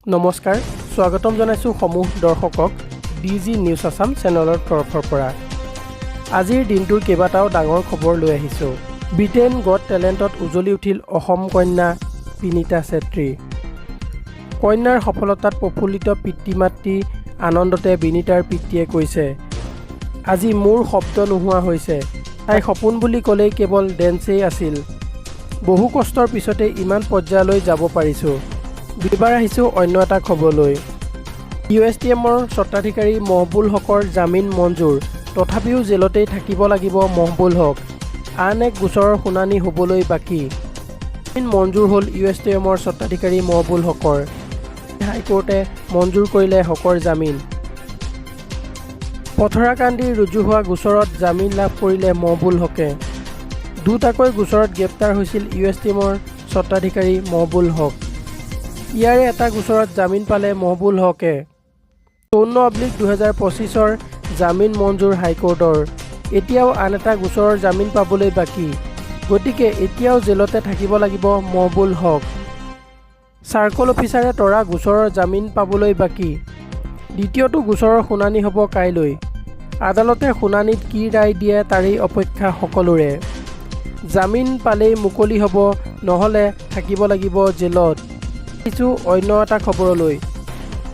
নমস্কাৰ, স্বাগতম জনাইছোঁ সমূহ দৰ্শকক ডি জি নিউজ আছাম চেনেলৰ তৰফৰ পৰা। আজিৰ দিনটোৰ কেইবাটাও ডাঙৰ খবৰ লৈ আহিছোঁ। ব্ৰিটেইন গট টেলেণ্টত উজলি উঠিল অসম কন্যা বিনীতা চেত্ৰী। কন্যাৰ সফলতাত প্ৰফুল্লিত পিতৃ মাতৃ। আনন্দতে বিনীতাৰ পিতৃয়ে কৈছে, "আজি মোৰ শব্দ নোহোৱা হৈছে। তাইৰ সপোন বুলি ক'লেই কেৱল ডেন্সেই আছিল। বহু কষ্টৰ পিছতেই ইমান পৰ্যায়লৈ যাব পাৰিছোঁ।" এইবাৰ আহিছোঁ অন্য এটা খবৰলৈ। ইউ এছ টি এমৰ স্বত্বাধিকাৰী মহবুল হকৰ জামিন মঞ্জুৰ। তথাপিও জেলতেই থাকিব লাগিব মহবুল হক। আন এক গোচৰৰ শুনানি হ'বলৈ বাকী। জামিন মঞ্জুৰ হ'ল ইউ এছ টি এমৰ স্বত্বাধিকাৰী মহবুল হকৰ। হাইকোৰ্টে মঞ্জুৰ কৰিলে হকৰ জামিন। পথৰাকান্দিৰ ৰুজু হোৱা গোচৰত জামিন লাভ কৰিলে মহবুল হকে। দুটাকৈ গোচৰত গ্ৰেপ্তাৰ হৈছিল ইউ এছ টি এমৰ স্বত্বাধিকাৰী মহবুল হক। ইয়াৰে এটা গোচৰত জামিন পালে মহবুল হকে। 54/2025ৰ জামিন মঞ্জুৰ হাইকোৰ্টৰ। এতিয়াও আন এটা গোচৰৰ জামিন পাবলৈ বাকী। গতিকে এতিয়াও জেলতে থাকিব লাগিব মহবুল হক। চাৰ্কল অফিচাৰে তৰা গোচৰৰ জামিন পাবলৈ বাকী। দ্বিতীয়টো গোচৰৰ শুনানি হ'ব কাইলৈ। আদালতে শুনানিত কি ৰায় দিয়ে, তাৰেই অপেক্ষা সকলোৰে। জামিন পালেই মুকলি হ'ব, নহ'লে থাকিব লাগিব জেলত। আহিছোঁ অন্য এটা খবৰলৈ।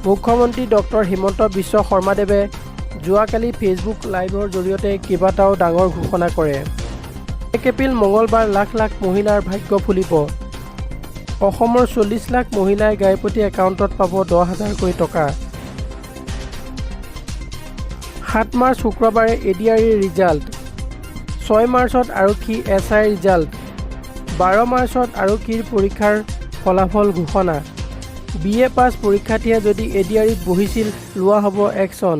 মুখ্যমন্ত্ৰী ডক্টৰ হিমন্ত বিশ্ব শৰ্মাদেৱে যোৱাকালি ফেচবুক লাইভৰ জৰিয়তে কেইবাটাও ডাঙৰ ঘোষণা কৰে। 1 এপ্ৰিল মঙলবাৰ লাখ লাখ মহিলাৰ ভাগ্য ফুলিব। অসমৰ 40 লাখ মহিলাই গাইপতি একাউণ্টত পাব 10 হাজাৰকৈ টকা। 7 মাৰ্চ শুক্ৰবাৰে এ ডি আৰ ইৰ ৰিজাল্ট। 6 মাৰ্চত আৰক্ষী এছ আইৰ ৰিজাল্ট। 12 মাৰ্চত আৰক্ষীৰ পৰীক্ষাৰ ফলাফল ঘোষণা। বি এ পাছ পৰীক্ষাৰ্থীয়ে যদি এ ডি আৰ ইত বহিছিল, লোৱা হ'ব একশ্যন।